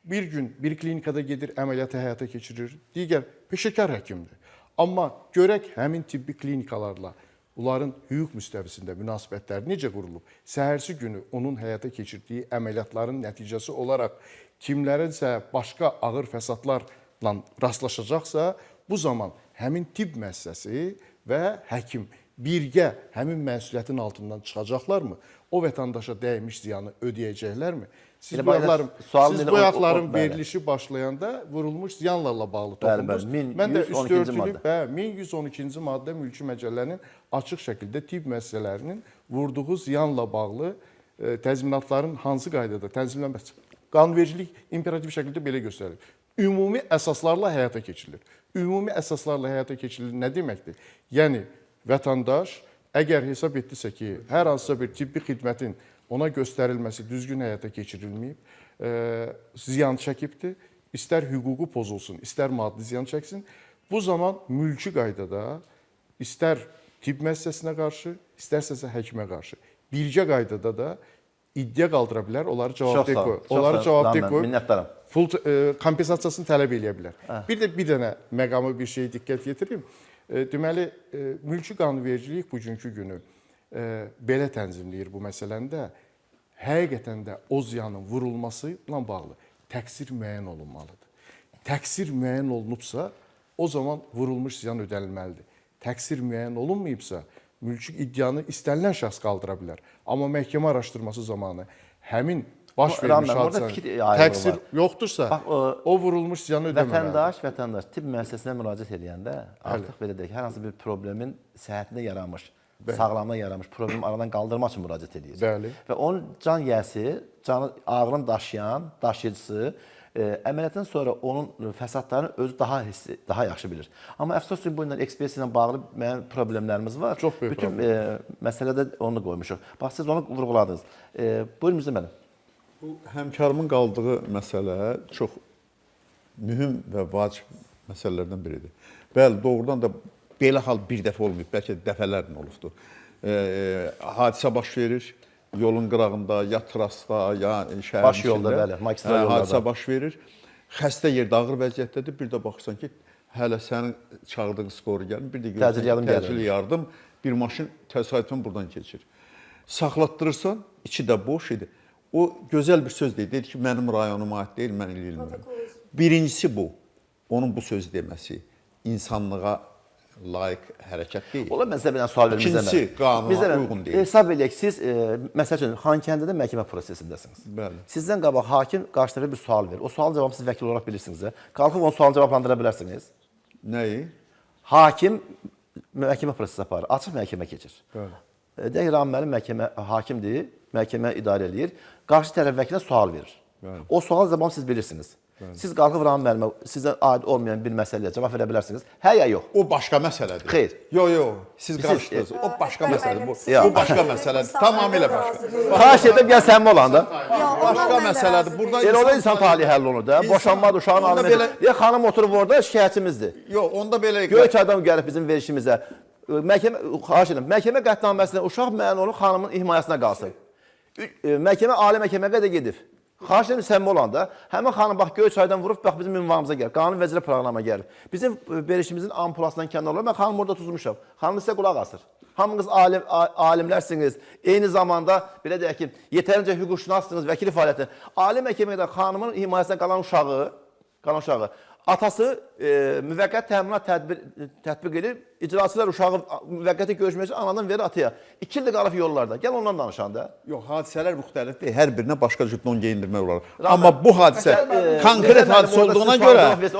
Bir gün bir klinikada gedir, əməliyyatı həyata keçirir. Digər peşəkar həkimdir. Amma görək həmin tibbi klinikalarla bunların hüquq müstəvisində münasibətlər necə qurulub? Səhərsi günü onun həyata keçirdiyi əməliyyatların nəticəsi olaraq kimlərinsə başqa ağır fəsadlarla rastlaşacaqsa, bu zaman həmin tibb müəssisəsi və həkim birgə həmin məsuliyyətin altından çıxacaqlarmı? O vətəndaşa dəymiş ziyanı ödəyəcəklərmi? Siz Elə bu ayaqların, sualın siz elə bu ayaqların bəli. verilişi başlayanda vurulmuş ziyanlarla bağlı Bəli, toxundunuz. bəli, Mən də 1112-ci üstörtülü, maddə. bəli, 1112-ci maddə mülki məcəllənin açıq şəkildə tibb müəssisələrinin vurduğu ziyanla bağlı təzminatların hansı qaydada tənzimlənməsi qanunvericilik imperativ şəkildə belə göstərir. Ümumi əsaslarla həyata keçirilir. Ümumi əsaslarla həyata keçirilir nə deməkdir? Yəni Vətəndaş əgər hesab etdisə ki, hər hansısa bir tibbi xidmətin ona göstərilməsi düzgün həyata keçirilməyib, ziyan çəkibdir, istər hüququ pozulsun, istər maddi ziyan çəksin, bu zaman mülki qaydada istər tibb müəssisəsinə qarşı, istərsə həkimə qarşı birgə qaydada da iddia qaldıra bilər, onları cavabdeh qoyub, onları cavabdeh qoyub, minnətdaram. Pul kompensasiyasını tələb eləyə bilər. Bir də bir dənə məqamı bir şeyə diqqət yetirim. Deməli, mülki qanunvericilik bugünkü günü belə tənzimləyir bu məsələni də. Həqiqətən də o ziyanın vurulması ilə bağlı təqsir müəyyən olunmalıdır. Təqsir müəyyən olunubsa, o zaman vurulmuş ziyan ödənilməlidir. Təqsir müəyyən olunmayıbsa, mülki iddianı istənilən şəxs qaldıra bilər. Amma məhkəmə araşdırması zamanı həmin baş vermiş hadisənin təqsir yoxdursa, Bax, o vurulmuş ziyanı ödəməməlidir. Vətəndaş tibb müəssisəsinə müraciət edəndə artıq belə deyək, hər hansı bir problemin səhhətində yaranmış, sağlamlığına yaranmış problemi aradan qaldırmaq üçün müraciət edir. Bəli. Və onun can yiyəsi, canı ağrını daşıyan, daşıyıcısı əməliyyatdan sonra onun fəsadlarını özü daha hissi, daha yaxşı bilir. Amma əfsus ki, bu ilə ekspertiza ilə bağlı müəyyən problemlərimiz var. Çox böyük Bütün məsələdə onu qoymuşuq. Bax, siz onu vurğuladınız. Buyurun Mirzə müəllim. Bu həmkarımın qaldığı məsələ çox mühüm və vacib məsələlərdən biridir. Bəli, doğrudan da belə hal bir dəfə olmayıb, bəlkə də dəfələrlə olubdur. Hadisə baş verir yolun qırağında, ya trasda, ya şəhərin Baş yolda, içində. bəli, magistral yollarda. Hadisə baş verir. Xəstə yerdə ağır vəziyyətdədir. Bir də baxırsan ki, hələ sənin çağırdığın skoru gəlmir. Bir də Təcili yardım gəlir. Təcili yardım bir maşın təsadüfən buradan keçir. Saxlatdırırsan, içi də boş idi. O gözəl bir söz deyir. Dedi ki, mənim rayonuma aid deyil, mən eləyirəm. Birincisi bu. Onun bu sözü deməsi insanlığa layiq hərəkət deyil. Ola mən sizə bir dənə sual verim Mirzə İkincisi, müəllim. qanuna Mirzə müəllim, uyğun deyil. Hesab eləyək, siz məsəl üçün Xankəndidə məhkəmə prosesindəsiniz. Bəli. Sizdən qabaq hakim qarşı tərəfə bir sual verir. O sualın cavabını siz vəkil olaraq bilirsiniz də. Qalxıb onun sualını cavablandıra bilərsiniz. Nəyi? Hakim məhkəmə prosesi aparır, açıq məhkəmə keçir. Bəli. Deyək Ramin müəllim məhkəmə hakimdir, məhkəmə idarə eləyir. Qarşı tərəf vəkilə sual verir. Bəli. O sual cavabını siz bilirsiniz. Bəli. Siz qalxıb Ramin müəllimə sizə aid olmayan bir məsələyə cavab verə bilərsiniz. Hə ya yox. O başqa məsələdir. Xeyr. Yox, yox, siz qarışdırdınız. O başqa məsələdir. Ya. Bu başqa məsələdir. Tamamilə başqa. Xahiş edirəm gəl səmimi olanda. Başqa məsələdir. Burada Elə orada insan taleyi həll olunur da. Boşanmadır, uşağın Onda alimenti. belə- Deyə xanım oturub orada şikayətçimizdir. Yox, onda belə Göyçaydan gəlib bizim verişimizə. Məhkəmə xahiş edirəm. Məhkəmə qətnaməsində uşaq müəyyən olunub xanımın himayəsinə qalsın. Məhkəmə ali məhkəməyə qədər gedib. Xahiş edirəm səmimi olanda, həmin xanım bax Göyçaydan vurub bax bizim ünvanımıza gəlib. Qanun və icra proqrama gəlib. Bizim verişimizin ampulasından kənar olur. Mən xanım orada tutmuşam. Xanım sizə qulaq asır. Hamınız alimlərsiniz. Eyni zamanda belə deyək ki, yetərincə hüquqşünassınız, vəkil fəaliyyəti. Ali məhkəmədə xanımın himayəsinə qalan uşağı atası müvəqqəti təminat tətbiq edib, icraçılar uşağı müvəqqəti görüşmək üçün anadan verir ataya. 2 ildir qalıb yollarda. Gəl ondan danışan da. Yox, hadisələr müxtəlifdir. Hər birinə başqa cür don geyindirmək olar. Rahmet, Amma bu hadisə konkret hadisə olduğuna görə konkret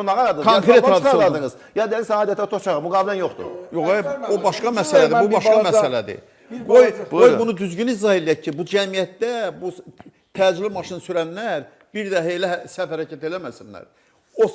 konkret hadisə olduğuna aradınız. Ya dəli sənə adətə toçağı, müqavilən yoxdur. Yox, o başqa məsələdir, bu başqa məsələdir. Qoy bunu düzgün izah eləyək ki, bu cəmiyyətdə bu təcili maşın sürənlər bir də elə səhv hərəkət eləməsinlər. O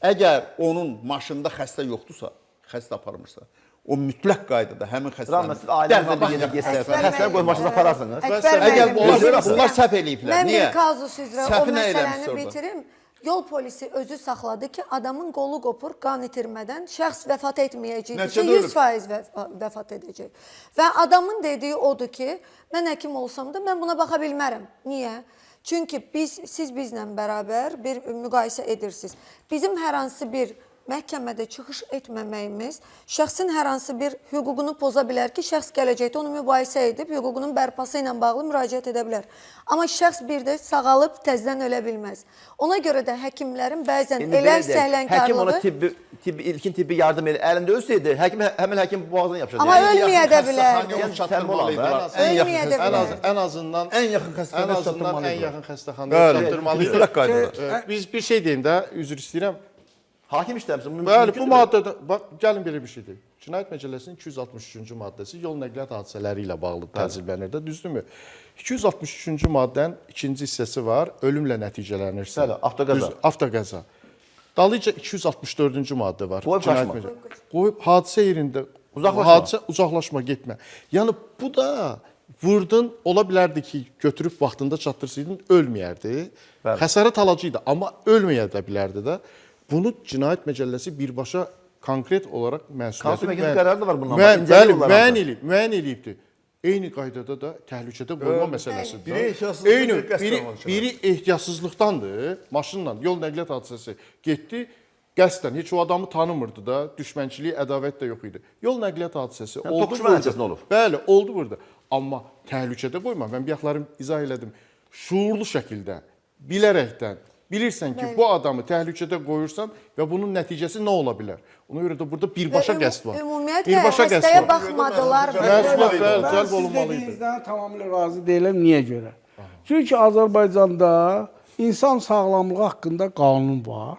əgər onun maşında xəstə yoxdursa, xəstə aparmırsa, o mütləq qaydada həmin xəstənin Rahmet, siz ailenizlə bir yerə getsəniz, xəstəni qoyub maşınıza apararsınız. Əgər bunlar səhv eləyiblər. Mən Niyə? bir kazus üzrə o Səhvi nə məsələni eləmişsə orada? bitirim. Yol polisi özü saxladı ki, adamın qolu qopur, qan itirmədən şəxs vəfat etməyəcəkdirsə Nəticədə ölüb. 100% vəfat edəcək. Və adamın dediyi odur ki, mən həkim olsam da mən buna baxa bilmərəm. Niyə? Çünki siz bizlə bərabər bir müqayisə edirsiniz. Bizim hər hansı bir məhkəmədə çıxış etməməyimiz şəxsin hər hansı bir hüququnu poza bilər ki, şəxs gələcəkdə onu mübahisə edib hüququnun bərpası ilə bağlı müraciət edə bilər. Amma şəxs bir də sağalıb təzədən ölə bilməz. Ona görə də həkimlərin bəzən İndi elə belə deyək, həkim ona səhlənkarlığı ilkin tibbi yardım elə əlində ölsəydi, həmin həkim boğazına yapışacaq. Amma ölməyə də bilər. Ən yaxın Ölməyə də bilər. Ən azından Ən yaxın xəstəxanaya çatdırmalı ən yaxın xəstəxanaya çatdırmalı Mütləq qaydada. Biz bir şey deyim də, üzr istəyirəm. Hakim işləmişsin. Bəli, bu maddədə bax gəlin belə bir şey deyim. Cinayət Məcəlləsinin 263-cü maddəsi yol nəqliyyat hadisələri ilə bağlı tənzimlənir də, düzdürmü? 263-cü maddənin ikinci hissəsi var, ölümlə nəticələnirsə. Bəli, avtoqəza. Avtoqəza. Dalıca 264-cü maddə var. Qoyub qaçma. Qoyub hadisə yerində Uzaqlaşma. Hadisə uzaqlaşma, getmə. Yəni bu da vurdun, ola bilərdi ki, götürüb vaxtında çatdırsaydın ölməyərdi. Bəli. Xəsarət alıcı idi, amma ölməyə də bilərdi də. Bunu Cinayət Məcəlləsi birbaşa konkret olaraq məsuliyyəti Konstitusiya Məhkəməsinin qərarı da var bununla bağlı. Müəyyən, bəli, İncələyirlər müəyyən ancaq. eləyib, müəyyən eləyibdi. Eyni qaydada da təhlükədə qoyma məsələsidir. Biri ehtiyatsızlıqdan, Eyni, biri qəsdən biri, olan cinayət. biri ehtiyatsızlıqdandır. Maşınla yol nəqliyyat hadisəsi getdi. Qəsdən heç o adamı tanımırdı da, düşmənçilik, ədavət də yox idi. Yol nəqliyyat hadisəsi Yəni, oldu. toqquşma burada. nəticəsində olub. Bəli, oldu burada. Amma təhlükədə qoyma. Mən bayaqlarım izah elədim. Şuurlu şəkildə, bilərəkdən bilirsən ki, bu adamı təhlükədə qoyursan və bunun nəticəsi nə ola bilər? Ona görə də burada birbaşa Və qəsd var. Ümumiyyətlə Birbaşa qəsd xəstəyə var. baxmadılar. Məsuliyyət, bəli, Mən cəlb siz olunmalı idi. dediyinizdən tamamilə razı deyiləm. Niyə görə? Çünki Azərbaycanda insan sağlamlığı haqqında qanun var.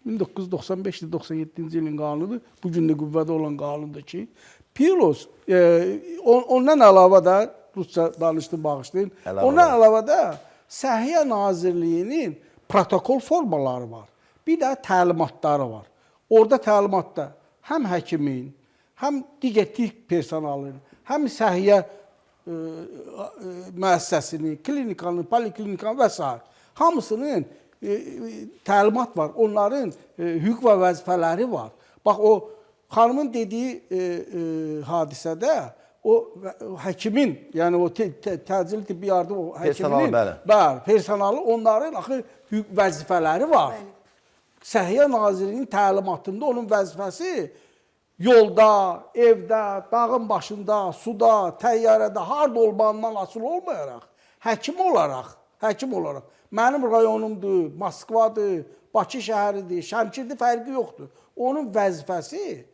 1995-97-ci ilin qanunudur. Bu gün də qüvvədə olan qanundur ki, plus ondan əlavə də rusca danışdım, bağışlayın. Əlavə Ondan əlavə də Səhiyyə Nazirliyinin protokol formaları var. Bir də təlimatları var. Orada təlimatda həm həkimin, həm digər tibb personalının, həm səhiyyə müəssisəsinin, klinikanın, poliklinikanın və sair. Hamısının təlimat var. Onların hüquq və vəzifələri var. Bax o xanımın dediyi hadisədə o həkimin, yəni o təcili tibbi yardım o Personalı, həkiminin, bəli. bəli, personalı onların axı hüquq vəzifələri var. Bəli. Səhiyyə Nazirliyinin təlimatında onun vəzifəsi yolda, evdə, dağın başında, suda, təyyarədə, harda olmağından asılı olmayaraq, həkim olaraq mənim rayonumdur, Moskvadır, Bakı şəhəridir, Şəmkirdir, fərqi yoxdur. Onun vəzifəsi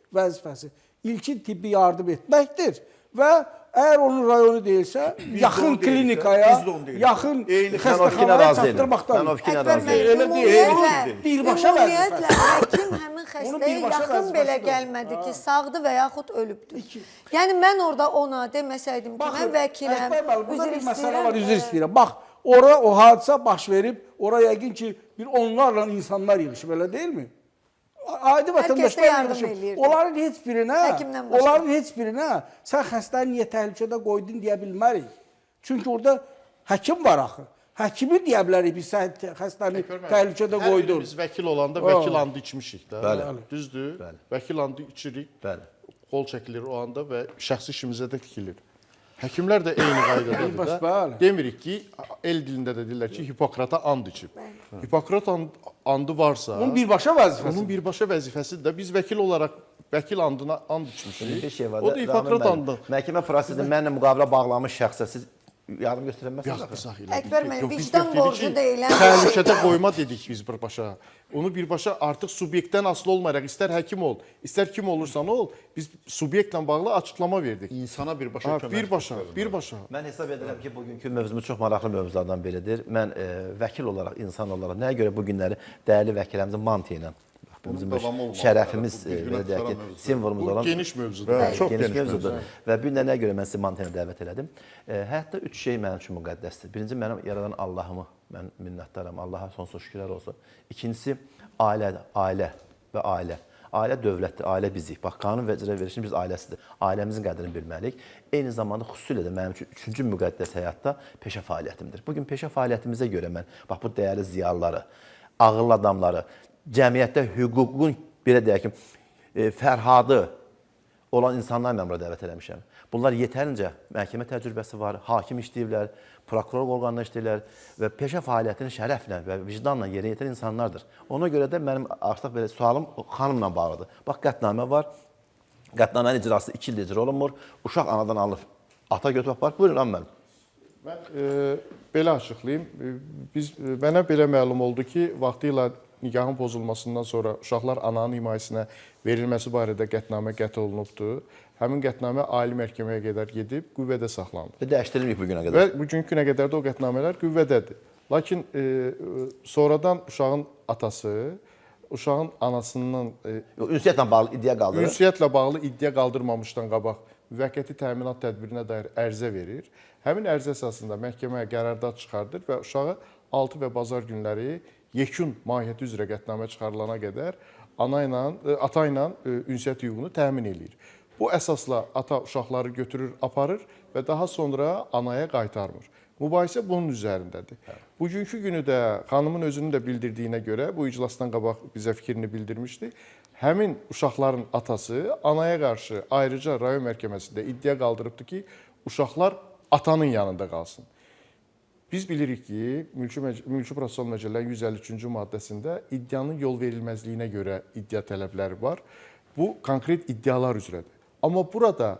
ilkin tibbi yardım etməkdir və əgər onun rayonu deyilsə, yaxın klinikaya, biz də onu deyirik. yaxın Eyni. Mən o fikrinə xəstəxanaya razı deyiləm. çatdırmaqdadır. Mən o fikrinə Əkbər razı müəllim, deyiləm. Elə deyil. ümumiyyətlə, Birbaşa ümumiyyətlə vəzifəsi. həkim həmin xəstəyə birbaşa yaxın belə vəzifəsidir o. gəlmədi ki, sağdı və yaxud ölübdür. Yəni mən orada ona deməsəydim ki, mən vəkiləm, Əkbər müəllim, burada üzr bir məsələ istəyirəm. var, üzr istəyirəm. Bax, ora o hadisə baş verib, ora yəqin ki, bir onlarla insanlar yığışıb, elə deyilmi? Adi vətəndaşlar yardım yığışıb. eləyirdi. Onların heç birinə, Həkimdən başqa. onların heç birinə sən xəstəni niyə təhlükədə qoydun deyə bilmərik. Çünki orada həkim var axı. Həkimi deyə bilərik biz sən xəstəni təhlükədə Hər qoydun. birimiz vəkil olanda vəkil andı içmişik də. Bəli. Düzdür? Bəli. Vəkil andı içirik. Bəli. Qol çəkilir o anda və şəxsi işimizə də tikilir. Həkimlər də eyni qaydadadır Bəs, da. bəli. Demirik ki, el dilində də deyirlər ki, Hipokrata and içib. Hipokrat andı varsa, Onun birbaşa vəzifəsi. onun birbaşa vəzifəsidir də. Biz vəkil olaraq vəkil andına and içmişik. Bir şey var. O da Hipokrat Ramin andı. müəllim, Məhkəmə prosesində mənlə müqavilə bağlamış şəxsə siz yardım göstərə bilməzsiniz Yox, axı. izah elədik. Əkbər müəllim, Yox, biz vicdan dedik ki, borcu deyilən bir Təhlükədə qoyma dedik biz birbaşa. Onu birbaşa artıq subyektdən asılı olmayaraq istər həkim ol, istər kim olursan ol, biz subyektlə bağlı açıqlama verdik. İnsana birbaşa Ha, kömək birbaşa, göstərilməli. birbaşa. Mən hesab edirəm ki, bugünkü mövzumuz çox maraqlı mövzulardan biridir. Mən vəkil olaraq, insan olaraq nəyə görə bu günləri dəyərli vəkillərimizin mantiyi ilə bax, bu bizim Bunun davamı olmalı. şərəfimiz, Bu bir günə belə deyək ki, qutaran mövzu. simvolumuz Bu olan geniş mövzudur. Bəli, çox geniş geniş mövzudur. Və bir də nəyə görə mən sizi mantiyi ilə dəvət elədim? Həyatda üç şey mənim üçün müqəddəsdir. Birinci, mənim yaradan Allahımı mən minnətdaram. Allaha sonsuz şükürlər olsun. İkincisi, ailə, ailə və ailə. Ailə dövlətdir, ailə bizik. Bax, qanun və icra verilişinin biz ailəsidir. Ailəmizin qədrini bilməliyik. Eyni zamanda xüsusilə də mənim üçün üçüncü müqəddəs həyatda peşə fəaliyyətimdir. Bugün peşə fəaliyyətimizə görə mən bax bu dəyərli ziyalıları, ağıllı adamları, cəmiyyətdə hüququn belə deyək ki, fərhadı olan insanları mən bura dəvət eləmişəm. Bunlar yetərincə məhkəmə təcrübəsi var, hakim işləyiblər, prokuror orqanında işləyirlər və peşə fəaliyyətini şərəflə və vicdanla yerinə yetirən insanlardır. Ona görə də mənim artıq belə sualım xanımla bağlıdır. Bax, qətnamə var. Qətnamənin icrası 2 ildir icra olunmur. Uşaq anadan alınıb ata götürüb apar. Buyurun amma müəllim. Mən belə açıqlayım. Mənə belə məlum oldu ki, vaxtilə nikahın pozulmasından sonra uşaqlar ananın himayəsinə verilməsi barədə qətnamə qət olunubdur. Həmin qətnamə ali məhkəməyə qədər gedib qüvvədə saxlanılıb. Və dəyişdirilməyib bu günə qədər. Və bugünkü günə qədər də o qətnamələr qüvvədədir. Lakin sonradan uşağın atası uşağın anasından Ünsiyyətlə bağlı iddia qaldırır. Ünsiyyətlə bağlı iddia qaldırmamışdan qabaq müvəqqəti təminat tədbirinə dair ərizə verir. Həmin ərizə əsasında məhkəməyə qərardad çıxardır və uşağı 6 və bazar günləri yekun mahiyyəti üzrə qətnamə çıxarılana qədər ana ilə, ata ilə ünsiyyət hüququnu təmin eləyir. Bu əsasla ata uşaqları götürür, aparır və daha sonra anaya qaytarmır. Mübahisə bunun üzərindədir. Bugünkü günü də xanımın özünün də bildirdiyinə görə bu iclasdan qabaq bizə fikrini bildirmişdi. Həmin uşaqların atası anaya qarşı ayrıca rayon məhkəməsində iddia qaldırıbdı ki, uşaqlar atanın yanında qalsın. Biz bilirik ki, Mülki Prosessual Məcəllənin 153-cü maddəsində iddianın yol verilməzliyinə görə iddia tələbləri var. Bu konkret iddialar üzrədir. Amma burada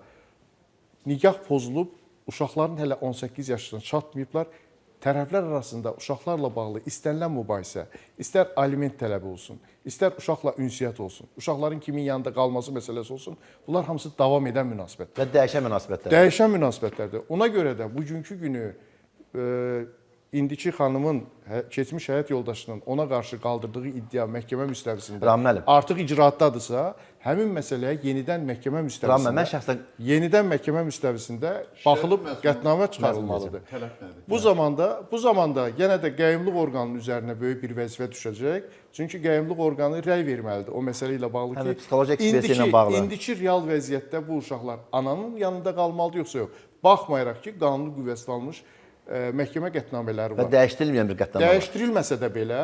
nikah pozulub, uşaqların hələ 18 yaşına çatmayıblar. Tərəflər arasında uşaqlarla bağlı istənilən mübahisə, istər aliment tələbi olsun, istər uşaqla ünsiyyət olsun, uşaqların kimin yanında qalması məsələsi olsun, bunlar hamısı davam edən münasibətlər. Və dəyişən münasibətlər. Dəyişən münasibətlərdir. Ona görə də bugünkü günü indiki xanımın keçmiş həyat yoldaşının ona qarşı qaldırdığı iddia məhkəmə müstəvisində artıq icraatdadırsa, həmin məsələyə yenidən məhkəmə müstəvisində mən şəxsən yenidən məhkəmə müstəvisində baxılıb qətnamə çıxarılmalıdır. Bu zamanda yenə də qəyyumluq orqanının üzərinə böyük bir vəzifə düşəcək. Çünki qəyyumluq orqanı rəy verməlidir o məsələ ilə bağlı ki, psixoloji ekspertiza ilə bağlı. İndiki real vəziyyətdə bu uşaqlar ananın yanında qalmalıdır yoxsa yox? Baxmayaraq ki, qanuni qüvvəsi almış məhkəmə qətnamələri Və var. dəyişdirilməyən bir qətnamə var. Dəyişdirilməsə də belə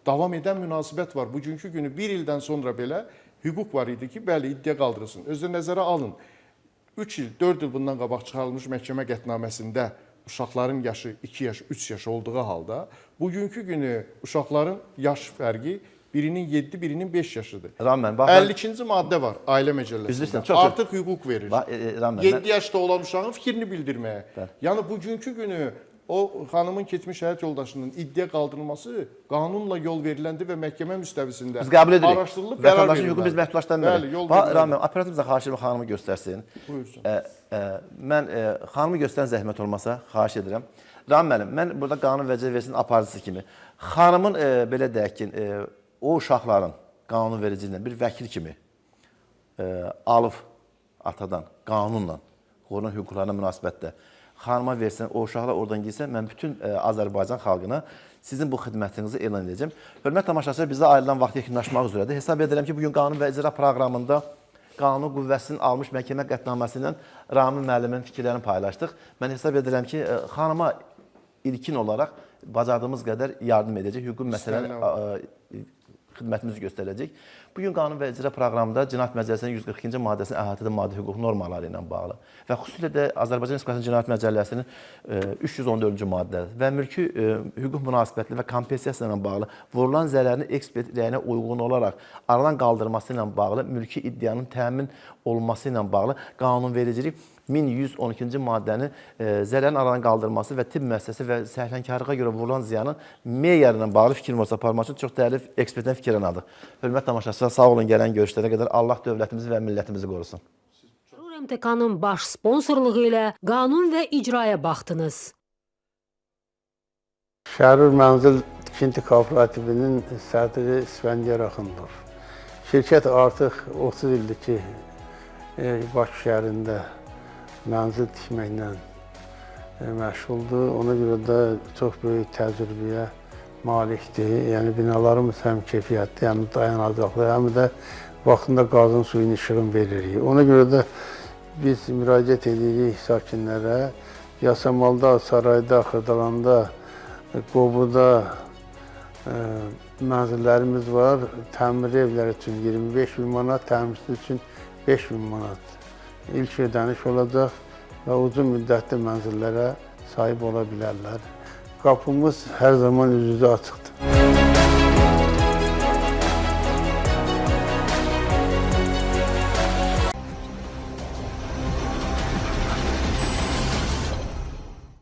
davam edən münasibət var. Bugünkü günü bir ildən sonra belə hüquq var idi ki, bəli, iddia qaldırılsın. Özdə nəzərə alın. 3 il, 4 il bundan qabaq çıxarılmış məhkəmə qətnaməsində uşaqların yaşı 2 yaş, 3 yaş olduğu halda bugünkü günü uşaqların yaş fərqi birinin 7, birinin 5 yaşıdır. Ramin, bax, 52-ci maddə var Ailə Məcəlləsində. Çox artıq hüquq verir. Ramin, 7 yaşda olan uşağın fikrini bildirməyə. Yəni bugünkü günü o xanımın keçmiş həyat yoldaşının iddia qaldırılması qanunla yol veriləndir və məhkəmə müstəvisində biz qəbul edirik. araşdırılıb qərar Vətəndaşın hüququ biz verilməlidir. məhdudlaşdırmırıq. Bəli, yol Bax, Ramin, operator bizə xahiş edirəm xanımı göstərsin. Buyursun. Mən xanımı göstərən zəhmət olmasa xahiş edirəm. Ramin müəllim, mən burada qanun və icra vergisinin aparıcısı kimi xanımın belə deyək ki, o uşaqların qanunvericiliğinə bir vəkil kimi alıb atadan qanunla qorunan hüquqlarına münasibətdə xanıma versən, o uşaqlar oradan girsə, mən bütün Azərbaycan xalqına sizin bu xidmətinizi elan edəcəm. Hörmətli tamaşaçılar, bizə ayrılan vaxt yekunlaşmaq üzrədir. Hesab edirəm ki, bugün qanun və icra proqramında qanun qüvvəsinin almış məhkəmə qətnaməsi ilə Ramin müəllimin fikirlərini paylaşdıq. Mən hesab edirəm ki, xanıma ilkin olaraq bacardığımız qədər yardım edəcək, hüquqi məsələni xidmətimizi göstərəcək. Bugün Qanun və İcra proqramında Cinayət Məcəlləsinin 142-ci maddəsinin əhatə edən maddi hüquq normaları ilə bağlı və xüsusilə də Azərbaycan Respublikasının Cinayət Məcəlləsinin 314-cü maddə və mülki hüquq münasibətli və kompensasiya ilə bağlı vurulan zərərin ekspert rəyinə uyğun olaraq aradan qaldırılması ilə bağlı mülki iddianın təmin olunması ilə bağlı qanunvericilik 1112-ci maddənin zərərin aradan qaldırılması və tibb müəssisəsi və səhlənkarlığa görə vurulan ziyanın meyarı ilə bağlı fikir mübadiləsi aparmaq üçün çox dəyərli ekspertdən fikir alırdıq. Hörmətli tamaşaçılar, sağ olun gələn görüşlərə qədər. Allah dövlətimizi və millətimizi qorusun. Şərur MTK-nın baş sponsorluğu ilə Qanun və İcraya baxdınız. Şərur Mənzil Tikinti Kooperativinin sədri İsfəndiyar Axundov. Şirkət artıq 30 ildir ki, Bakı şəhərində mənzil tikməklə məşğuldur. Ona görə də çox böyük təcrübəyə malikdir. Yəni binalarımız həm keyfiyyətli, həm dayanacaqlı, həm də vaxtında qazın, suyun, işığını veririk. Ona görə də biz müraciət edirik sakinlərə. Yasamalda, Sarayda, Xırdalanda, Qobuda mənzillərimiz var. Təmirli evlər üçün 25 min manat, təmirsiz üçün 5 min manat ilk ödəniş olacaq və uzun müddətli mənzillərə sahib ola bilərlər. Qapımız hər zaman üzünüzə açıqdır.